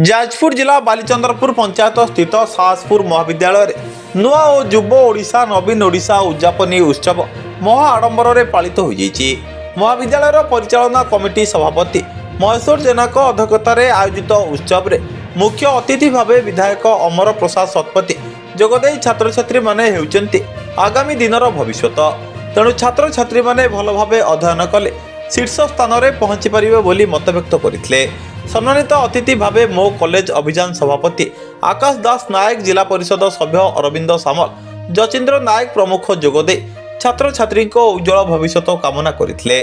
ଯାଜପୁର ଜିଲ୍ଲା ବାଲିଚନ୍ଦ୍ରପୁର ପଞ୍ଚାୟତ ସ୍ଥିତ ସାହସପୁର ମହାବିଦ୍ୟାଳୟରେ ନୂଆ ଓ ଯୁବ ଓଡ଼ିଶା, ନବୀନ ଓଡ଼ିଶା ଉଦଯାପନୀ ଉତ୍ସବ ମହା ଆଡମ୍ବରରେ ପାଳିତ ହୋଇଯାଇଛି। ମହାବିଦ୍ୟାଳୟର ପରିଚାଳନା କମିଟି ସଭାପତି ମହେଶ୍ୱର ଜେନାଙ୍କ ଅଧ୍ୟକ୍ଷତାରେ ଆୟୋଜିତ ଉତ୍ସବରେ ମୁଖ୍ୟ ଅତିଥି ଭାବେ ବିଧାୟକ ଅମର ପ୍ରସାଦ ଶତପଥୀ ଯୋଗଦେଇ ଛାତ୍ରଛାତ୍ରୀମାନେ ହେଉଛନ୍ତି ଆଗାମୀ ଦିନର ଭବିଷ୍ୟତ, ତେଣୁ ଛାତ୍ରଛାତ୍ରୀମାନେ ଭଲ ଭାବେ ଅଧ୍ୟୟନ କଲେ ଶୀର୍ଷ ସ୍ଥାନରେ ପହଞ୍ଚି ପାରିବେ ବୋଲି ମତବ୍ୟକ୍ତ କରିଥିଲେ। ସମ୍ମାନିତ ଅତିଥି ଭାବେ ମୋ କଲେଜ ଅଭିଯାନ ସଭାପତି ଆକାଶ ଦାସ ନାୟକ, ଜିଲ୍ଲା ପରିଷଦ ସଭ୍ୟ ଅରବିନ୍ଦ ସାମଲ, ଯଚିନ୍ଦ୍ର ନାୟକ ପ୍ରମୁଖ ଯୋଗଦେଇ ଛାତ୍ରଛାତ୍ରୀଙ୍କ ଉଜ୍ଜଳ ଭବିଷ୍ୟତ କାମନା କରିଥିଲେ।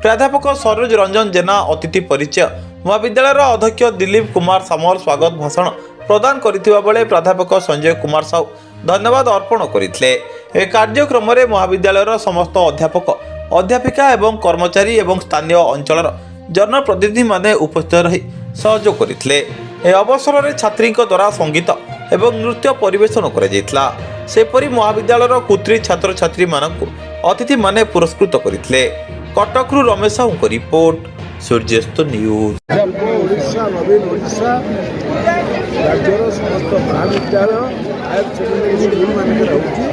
ପ୍ରାଧ୍ୟାପକ ସରୋଜ ରଞ୍ଜନ ଜେନା ଅତିଥି ପରିଚୟ, ମହାବିଦ୍ୟାଳୟର ଅଧ୍ୟକ୍ଷ ଦିଲ୍ଲୀପ କୁମାର ସାମଲ ସ୍ୱାଗତ ଭାଷଣ ପ୍ରଦାନ କରିଥିବା ବେଳେ ପ୍ରାଧ୍ୟାପକ ସଞ୍ଜୟ କୁମାର ସାହୁ ଧନ୍ୟବାଦ ଅର୍ପଣ କରିଥିଲେ। ଏ କାର୍ଯ୍ୟକ୍ରମରେ ମହାବିଦ୍ୟାଳୟର ସମସ୍ତ ଅଧ୍ୟାପକ, ଅଧ୍ୟାପିକା ଏବଂ କର୍ମଚାରୀ ଏବଂ ସ୍ଥାନୀୟ ଅଞ୍ଚଳର ଜନପ୍ରତିନିଧିମାନେ ଉପସ୍ଥିତ ରହି ସହଯୋଗ କରିଥିଲେ। ଏ ଅବସରରେ ଛାତ୍ରୀଙ୍କ ଦ୍ୱାରା ସଙ୍ଗୀତ ଏବଂ ନୃତ୍ୟ ପରିବେଷଣ କରାଯାଇଥିଲା। ସେପରି ମହାବିଦ୍ୟାଳୟର କୃତି ଛାତ୍ରଛାତ୍ରୀମାନଙ୍କୁ ଅତିଥିମାନେ ପୁରସ୍କୃତ କରିଥିଲେ। କଟକରୁ ରମେଶ ସାହୁଙ୍କ ରିପୋର୍ଟ, ସୂର୍ଯ୍ୟାସ୍ତ ନ୍ୟୁଜ୍। ଯୁବ ଓଡ଼ିଶା, ନବୀନ ଓଡ଼ିଶା ରାଜ୍ୟର ସମସ୍ତ ମହାବିଦ୍ୟାଳୟ, ହାୟର ସେକେଣ୍ଡାରୀ ସ୍କୁଲମାନଙ୍କରେ ହେଉଛି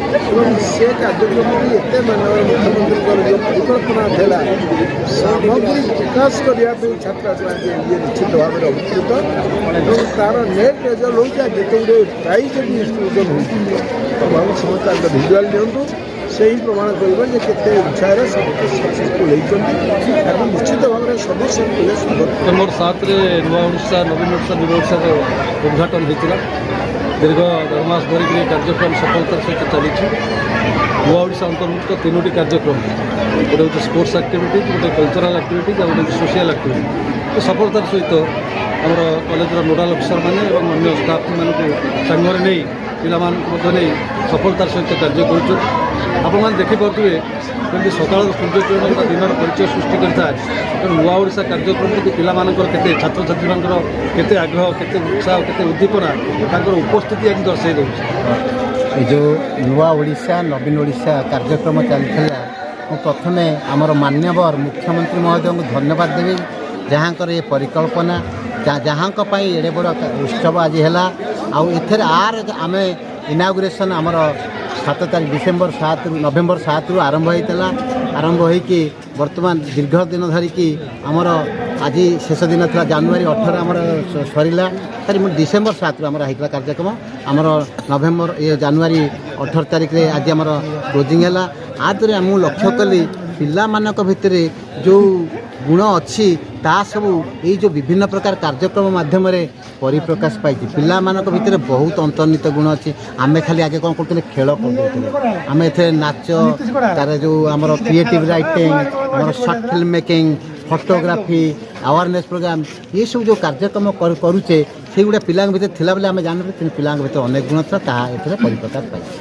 ଏବଂ ସେ କାର୍ଯ୍ୟକ୍ରମଟି ଏତେ ମାନ୍ୟବର ମୁଖ୍ୟମନ୍ତ୍ରୀଙ୍କର ଯେଉଁ ପରିକଳ୍ପନା ଥିଲା, ସାମଗ୍ରିକ ବିକାଶ କରିବା ପାଇଁ ଛାତ୍ରଛାତ୍ରୀ, ଇଏ ନିଶ୍ଚିତ ଭାବରେ ଅଭିପ୍ରେତ ଏବଂ ତା'ର ନେଟ୍ ରେଜଲ୍ଟ ହେଉଛି ଆଉ ଯେତେ ଗୁଡ଼ିଏ ପ୍ରାଇଜ୍ ଏଠି ଡିଷ୍ଟ୍ରିବ୍ୟୁସନ୍ ହେଉଛି। ତ ଭାବୁଛି ସମସ୍ତେ ଆଗ ଭିଜୁଆଲ୍ ନିଅନ୍ତୁ, ସେଇ ପ୍ରମାଣ କରିବ ଯେ କେତେ ଉତ୍ସାହରେ ସମସ୍ତେ ସକ୍ସେସଫୁଲ୍ ହେଇଛନ୍ତି। ତାକୁ ନିଶ୍ଚିତ ଭାବରେ ସବୁ ସ୍କୁଲରେ ସ୍ୱାଗତ। ସେପ୍ଟେମ୍ବର 7ରେ ନୂଆ ଓଡ଼ିଶା, ନବୀନ ଓଡ଼ିଶା, ଯୁବ ଓଡ଼ିଶାର ଉଦ୍ଘାଟନ ହୋଇଥିଲା। ଦୀର୍ଘ 1.5 ମାସ ଧରିକି ଏ କାର୍ଯ୍ୟକ୍ରମ ସଫଳତାର ସହିତ ଚାଲିଛି। ନୂଆ ଓଡ଼ିଶା ଅନ୍ତର୍ଭୁକ୍ତ ତିନୋଟି କାର୍ଯ୍ୟକ୍ରମ, ଗୋଟେ ହେଉଛି ସ୍ପୋର୍ଟସ୍ ଆକ୍ଟିଭିଟିଜ୍, ଗୋଟେ କଲଚରାଲ୍ ଆକ୍ଟିଭିଟିଜ୍ ଆଉ ଗୋଟେ ହେଉଛି ସୋସିଆଲ୍ ଆକ୍ଟିଭିଟି। ସଫଳତାର ସହିତ ଆମର କଲେଜର ନୋଡ଼ାଲ୍ ଅଫିସରମାନେ ଏବଂ ଅନ୍ୟ ଷ୍ଟାଫ୍ମାନଙ୍କୁ ସାଙ୍ଗରେ ନେଇ, ପିଲାମାନଙ୍କୁ ମଧ୍ୟ ନେଇ ସଫଳତାର ସହିତ କାର୍ଯ୍ୟ କରୁଛୁ। ଆପଣମାନେ ଦେଖିପାରୁଥିବେ, ଯେମିତି ସକାଳର ସୂର୍ଯ୍ୟକିରଣ ଗୋଟେ ଦିନର ପରିଚୟ ସୃଷ୍ଟି କରିଥାଏ, ତେଣୁ ନୂଆ ଓଡ଼ିଶା କାର୍ଯ୍ୟକ୍ରମ ପ୍ରତି ପିଲାମାନଙ୍କର କେତେ, ଛାତ୍ରଛାତ୍ରୀମାନଙ୍କର କେତେ ଆଗ୍ରହ, କେତେ ଉତ୍ସାହ, କେତେ ଉଦ୍ଦୀପନା, ତାଙ୍କର ଉପସ୍ଥିତି ଆଜି ଦର୍ଶାଇ ଦେଉଛି। ଏ ଯେଉଁ ନୂଆ ଓଡ଼ିଶା, ନବୀନ ଓଡ଼ିଶା କାର୍ଯ୍ୟକ୍ରମ ଚାଲିଥିଲା, ମୁଁ ପ୍ରଥମେ ଆମର ମାନ୍ୟବର ମୁଖ୍ୟମନ୍ତ୍ରୀ ମହୋଦୟଙ୍କୁ ଧନ୍ୟବାଦ ଦେବି, ଯାହାଙ୍କର ଏ ପରିକଳ୍ପନା, ଯାହାଙ୍କ ପାଇଁ ଏଡ଼େ ବଡ଼ ଉତ୍ସବ ଆଜି ହେଲା। ଆଉ ଏଥିରେ ଆର ଆମେ ଇନାଗୁରେସନ୍ ଆମର 7 ତାରିଖ ଡିସେମ୍ବର 7ରୁ, ନଭେମ୍ବର 7ରୁ ଆରମ୍ଭ ହୋଇଥିଲା। ଆରମ୍ଭ ହୋଇକି ବର୍ତ୍ତମାନ ଦୀର୍ଘ ଦିନ ଧରିକି ଆମର ଆଜି ଶେଷ ଦିନ ଥିଲା, ଜାନୁଆରୀ 18 ଆମର ସରିଲା। ସରି, ମୁଁ ଡିସେମ୍ବର 7ରୁ ଆମର ହେଇଥିଲା କାର୍ଯ୍ୟକ୍ରମ। ଆମର ନଭେମ୍ବର ଏ ଜାନୁଆରୀ 18 ତାରିଖରେ ଆଜି ଆମର କ୍ଲୋଜିଂ ହେଲା। ଆ ଦ୍ୱାରା ମୁଁ ଲକ୍ଷ୍ୟ କଲି, ପିଲାମାନଙ୍କ ଭିତରେ ଯେଉଁ ଗୁଣ ଅଛି, ତା ସବୁ ଏଇ ଯେଉଁ ବିଭିନ୍ନ ପ୍ରକାର କାର୍ଯ୍ୟକ୍ରମ ମାଧ୍ୟମରେ ପରିପ୍ରକାଶ ପାଇଛି। ପିଲାମାନଙ୍କ ଭିତରେ ବହୁତ ଅନ୍ତର୍ନିହିତ ଗୁଣ ଅଛି। ଆମେ ଖାଲି ଆଗେ କ'ଣ କରୁଥିଲେ? ଖେଳ କରିଦେଉଥିଲେ। ଆମେ ଏଥିରେ ନାଚ, ତାର ଯେଉଁ ଆମର କ୍ରିଏଟିଭ୍ ରାଇଟିଂ, ଆମର short film making, photography, awareness program, ଏସବୁ ଯେଉଁ କାର୍ଯ୍ୟକ୍ରମ କରୁଛେ, ସେଇଗୁଡ଼ା ପିଲାଙ୍କ ଭିତରେ ଥିଲା ବୋଲି ଆମେ ଜାଣିନୁ। କିନ୍ତୁ ପିଲାଙ୍କ ଭିତରେ ଅନେକ ଗୁଣ ଥିଲା, ତାହା ଏଥିରେ ପରିପ୍ରକାଶ ପାଇଛି।